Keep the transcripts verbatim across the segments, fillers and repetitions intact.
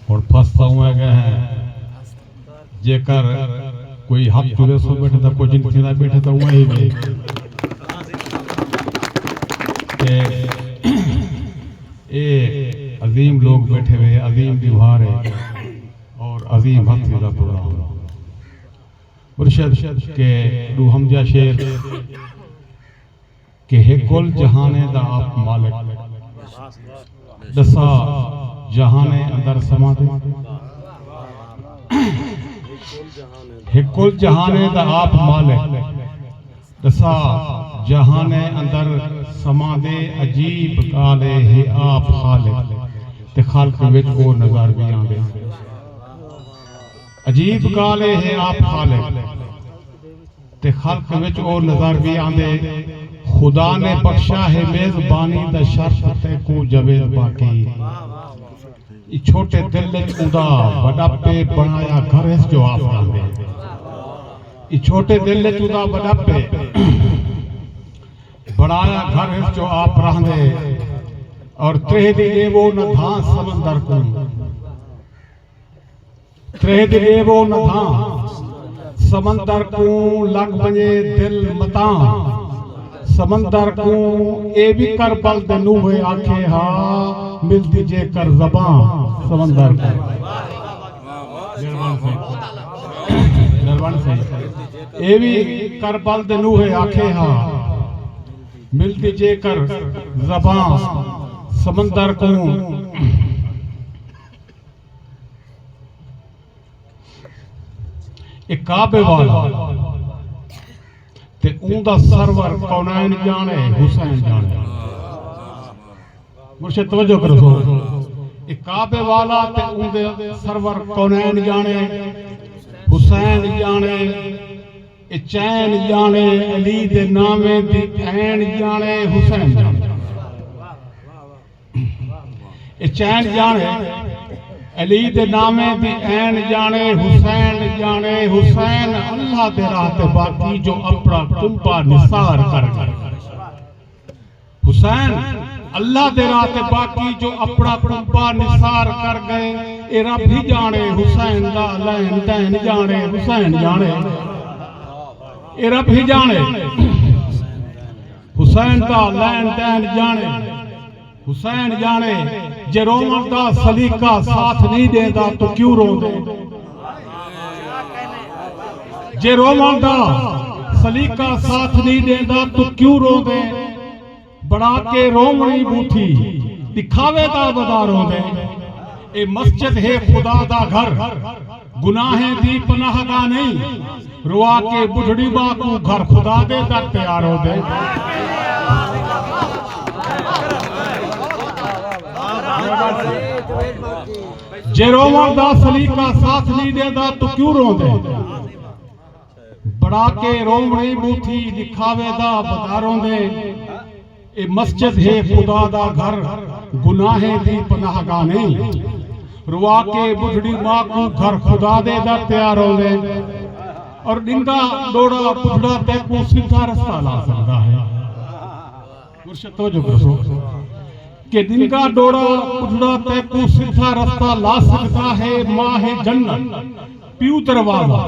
ہݨ پھس تاں اونویں ڳئے ہیں، جیکر کوئی ہتھ چلے سو بیٹھے تاں کجھ نہیں تھیندا، بیٹھے تاں اونویں ہی ڳئے۔ تے اے عظیم لوگ بیٹھے ہوئے، عظیم دیوار ہے اور عظیم ہستی دا پروگرام۔ مرشد کے ݙو ہمزہ شعر کہ ہے کل جہانے دا آپ مالک، ݙسا جہانے اندر سما دے۔ ہے کل جہانے دا آپ مالک، ݙسا جہانے اندر سما دے۔ عجیب ڳالھ ہے، ہے آپ خالق تے خلق وچ او نظر وی آندے۔ عجیب ڳالھ ہے، ہے آپ خالق تے خلق وچ او نظر وی آندے۔ خدا نے بخشا ہے میزبانی دا شرف تیکوں جاوید باقی۔ اے چھوٹے دل وچ اوندا وݙاپے، بݨایا گھر اس جو آپ رہندے۔ اے چھوٹے دل وچ اوندا وݙاپے، بݨایا گھر اس جو آپ رہندے۔ اور تریہہ دی ݙیوو نہ دھاں سمندر کوں، تریہہ دی ݙیوو نہ دھاں سمندر کوں، لڳ ونڄے دل متاں سمندر کوں۔ اے وی کربل دے نوحے آکھے ہا، ملدی جیکر زباں سمندر کوں۔ مہربانی سئیں، مہربانی سئیں۔ اے وی کربل دے نوحے آکھے ہا، ملدی جیکر زباں سمندر کوں۔ اے کعبے والا تے اوندا سرور کونین ڄاݨے، حسین ڄاݨے۔ مرشد توجہ کرو سو، اے کعبے والا تے اوندے سرور کونین ڄاݨے، حسین ڄاݨے۔ اے چین ڄاݨے، علی دے ناویں دی عین ڄاݨے، حسین ڄاݨے۔ اے چین ڄاݨے، علی دے ناویں دی عین ڄاݨے، حسین ڄاݨے۔ حسین اللہ دے راہ تے باقی جو اپݨا کنبہ نثار کر ڳئے۔ حسین اللہ دے راہ تے باقی جو اپݨا کنبہ نثار کر ڳئے۔ اے رب ہی ڄاݨے حسین دا لین دین ڄاݨے، حسین ڄاݨے۔ اے رب ہی ڄاݨے حسین دا لین دین ڄاݨے۔ حسین ڄاݨے، جے رووݨ دا سلیقہ ساتھ نہیں ݙیندا تاں کیوں روندے؟ جے رووݨ دا سلیقہ ساتھ نہیں ݙیندا تاں کیوں روندے؟ بݨا کے رووݨی بوتھی، ݙکھاوے دا ودا روندے۔ اے مسجد ہے خدا دا گھر، گناہیں دی پناہ گاہ نہیں۔ روا کے ٻڈھڑی ماء کوں گھر خدا دے در تے آ روندے۔ جے رووݨ دا سلیقہ ساتھ نہیں ݙیندا تاں کیوں روندے؟ بݨا کے رووݨی بوتھی، ݙکھاوے دا ودا روندے۔ اے مسجد ہے خدا دا گھر، گناہیں دی پناہ گاہ نہیں۔ روا کے ٻڈھڑی ماء کوں گھر خدا دے در تے آ روندے۔ اور ݙنگا ݙوڑا ٻڈھڑا تیکوں سدھا رستہ لا سڳدا ہے۔ مرشد توجہ کرسو کہ ݙنگا ݙوڑا ٻڈھڑا تیکوں سدھا رستہ لا سڳدا ہے۔ ماں ہے جنت پیو دروازہ،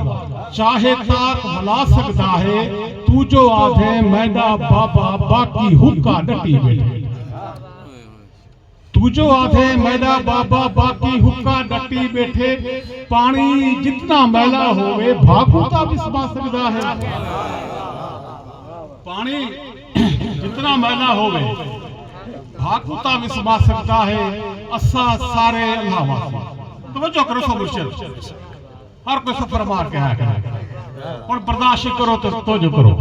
چاہے تاک ہلا سڳدا ہے۔ توں جو آدھیں میݙا بابا باقی حقہ ݙٹی ٻیٹھے۔ توں جو آدھیں میݙا بابا باقی حقہ ݙٹی ٻیٹھے۔ پاݨی جتنا میلا ہووے بھا کوں تاں وسما سڳدا ہے۔ پاݨی جتنا میلا ہووے بھا کوں تاں وسما سڳدا ہے۔ اساں سارے اللہ واسے۔ توجہ کرو سو مرشد، ہر کوئی سفر مار کے آیا کرے۔ ہݨ برداشت کرو تے توجہ کرو۔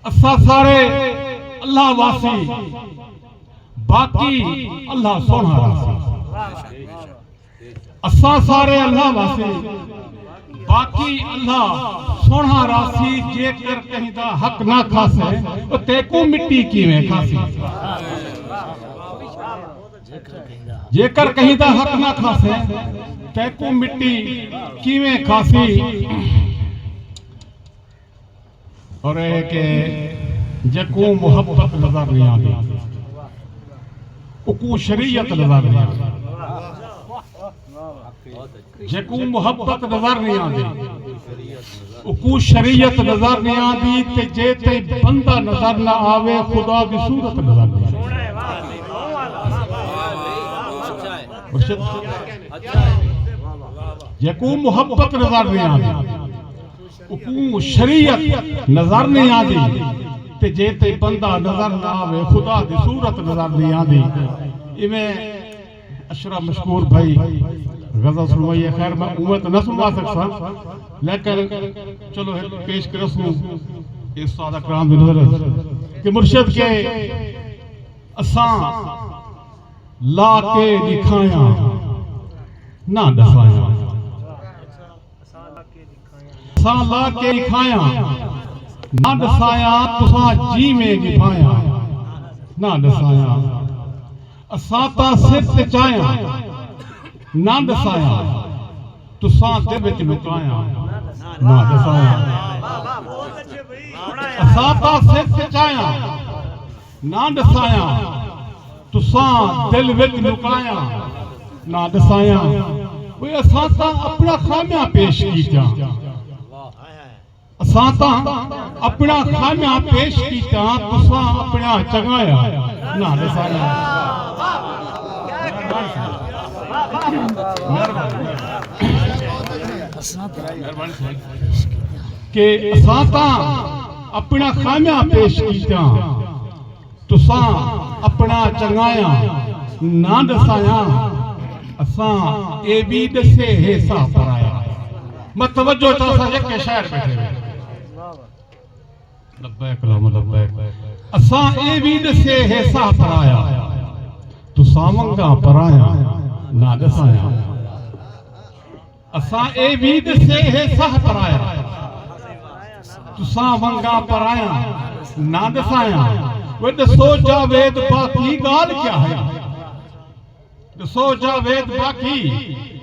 اساں سارے اللہ واسی، باقی اللہ سوہݨا راہسی۔ اساں سارے اللہ واسی، باقی اللہ سوہݨا راہسی۔ جیکر کہیں دا حق نہ کھاسے، او تیکوں مٹی کیویں کھاسی؟ جیکر کہیں دا حق نہ کھاسے، تیکوں مٹی کیویں کھاسی؟ اور اے کہ جیکوں محبت نظر نہیں آندی، اوکوں شریعت نظر نہیں آندی۔ جیکوں محبت نظر نہیں آندی، اوکوں شریعت نظر نہیں آندی، تے جے تئیں بندہ نظر نہ آوے، خدا دی صورت نظر نہیں آندی۔ مرشد، جیکوں محبت نظر نہیں آندی، اوکوں شریعت نظر نہیں آندی، تے جے تئیں بندہ نظر نہ آوے، خدا دی صورت نظر نہیں آندی۔ ایویں اشرف مشکور بھائی غزل سنوائی ہے۔ خیر، میں اوویں تاں نہ سنوا سکساں، لیکن چلو ہک پیش کرسوں استاد اکرام دی نظر اچ کہ مرشد کے اساں لا کے ݙکھایاں نہ ݙسایاں۔ اساں لا کے ݙکھایاں نہ ݙسایاں، تساں جیویں نبھایاں نہ ݙسایاں۔ اساں تاں سر تے چایاں نہ ݙسایاں، تساں دل وچ لکایاں نہ ݙسایاں۔ اساں تاں سر تے چایاں نہ ݙسایاں، تساں دل وچ لکایاں نہ ݙسایاں۔ اوئے اساں تاں اپݨا خامیاں پیش کیتیاں، اساں تاں اپݨا خامیاں پیش کیتیاں، تساں اپݨا چنگایاں نہ ݙسایاں۔ کہ اساں تاں اپݨا خامیاں پیش کیتیاں، تساں اپݨا چنگایاں نہ ݙسایاں۔ اساں اے وی ݙسے ہے ساہ پرایا۔ میں توجہ چاہساں، یکے شاعر بیٹھے ہوئے۔ لبیک اللہم لبیک۔ اساں اے وی ݙسے ہے ساہ پرایا، تساں ونگاں پرایاں نہ ݙسایاں۔ اساں اے وی ݙسے ہے ساہ پرایا، تساں ونگاں پرایاں نہ ݙسایاں۔ وے ݙسو جاوید باقی ڳالھ کیا ہے؟ ݙسو جاوید باقی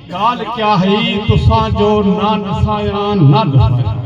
ڳالھ کیا ہے؟ تساں جو نہ ݙسایاں، نہ ݙسایاں۔